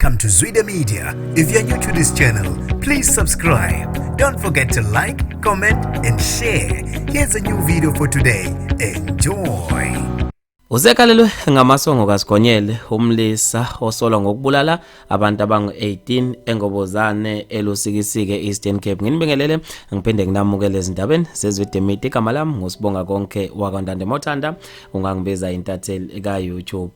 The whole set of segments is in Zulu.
Welcome to Zwida Media. If you're new to this channel, please subscribe. Don't forget to like, comment, and share. Here's a new video for today. Enjoy. Usekhalelwe ngamasongo kaSigonyela umlisa osolwa ngokubulala abantu abangu-18 eNgobozane eLusikisiki e-Eastern Cape. Nginibingelele ngiphinde nginamukele ezindabeni zeZwide Media. Igama lami nguSibonga Konke wakwaNtande Mothanda, ungangibiza intatheli ka-YouTube.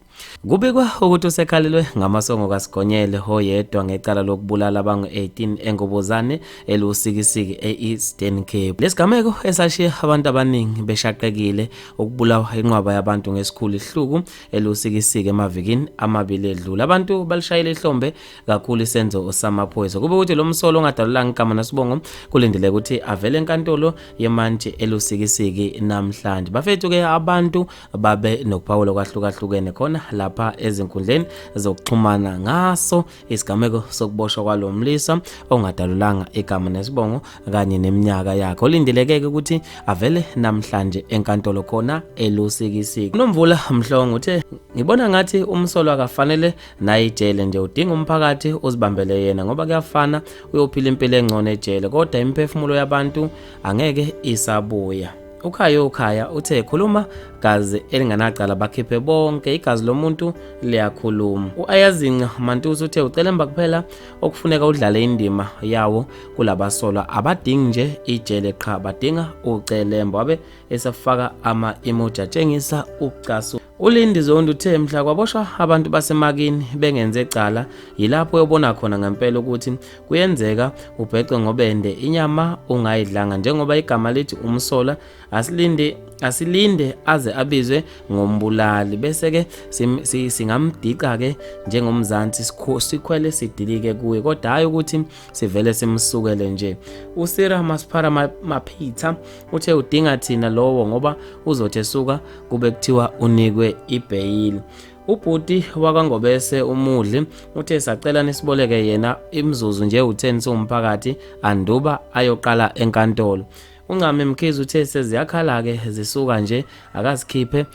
Kubikwa ukuthi usekhalelwe ngamasongo kaSigonyela oyedwa ngecala lokubulala abangu-18 eNgobozane eLusikisiki e-Eastern Cape. Lesigameko esashiya abantu abaningi beshaqekile ukubulawa inqwaba yabantu ngesikhulu isihluku eLusikisiki emavikini amabili edlule. Abantu balishayele ihlombe kakhulu isenzo samaphoyisa. Kube ukuthi lo msolo ongadalulanga igama nesibongo kulindeleke ukuthi avele enkantolo yemantshi eLusikisiki namhlanje. Bafethu ke abantu babe nokuphawula kwahlukahlukene khona lapha ezinkundleni zokuxhumana ngaso isigameko sokuboshwa kwalo mlisa ongadalulanga igama nesibongo kanye neminyaka yakhe olindeleke ukuthi avele namhlanje enkantolo khona eLusikisiki. Nomvula Mhlongo uthe ngibona ngathi umsolwa akafanele naye ijele nje udinga umphakathi uzibambele yena ngoba kuyafana uyophila impilo engcono ejele kodwa imiphefumulo yabantu angeke isabuya. Ukhaya ukhaya uthe khuluma gazi elinganacala bakhiphe bonke igazi lomuntu liyakhuluma. U-Ayazinca Mantusi uthe ucelemba kuphela okufuneka udlale indima yawo kulabasolwa abadingi nje ijele qha badinga ucelemba wabe esefaka ama-emoji atshengisa ukucasu. ULindi Zondi uthe mhla kwaboshwa abantu basemakini bengenze cala yilapho uyobona khona ngempela ukuthi kuyenzeka ubhece ngobende inyama ungayidlanga njengoba igama lithi umsola asilinde asilinde aze abizwe ngombulali bese ke singamdica ke njengomzansi sikhwele sidilike kuye kodwa hayi ukuthi sivele simsukele nje. USira Masphara Maphitha uthe udinga thina lowo ngoba uzothi esuka kube kuthiwa unikwe ibheyili. Ubhuti wakwaNgobese uMudli uthe sacela nisiboleke yena imizuzu nje u-10 siwumphakathi anduba ayoqala enkantolo. UNcami Mkhize uthe seziyakhala-ke zisuka nje akazikhiphe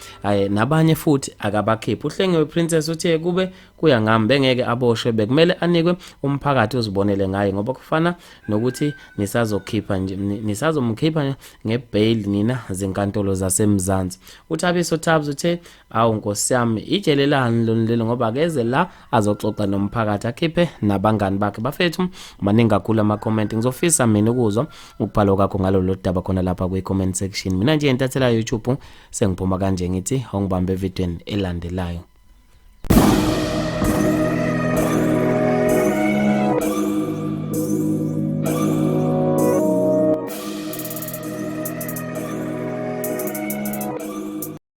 nabanye futhi akabakhiphe. UHlengiwe Princess uthe kube kuya ngami bengeke aboshwe bekumele anikwe umphakathi uzibonele ngaye ngoba kufana nokuthi nisazokhipha nje nisazomkhipha ngebail nina zinkantolo zaseMzansi. UThabiso Thabs uthe awu nkosi yami ijelelani lona leli ngoba akeze la azoxoxa nomphakathi akhiphe nabangani bakhe. Bafethu maningi kakhulu ama-comment, ngizofisa mina ukuzwa ukubhala kwakho ngalolu daba khona lapha kwi-comment section. Mina nje intathela YouTube sengiphuma kanje ngithi ongibambe evidweni elandelayo.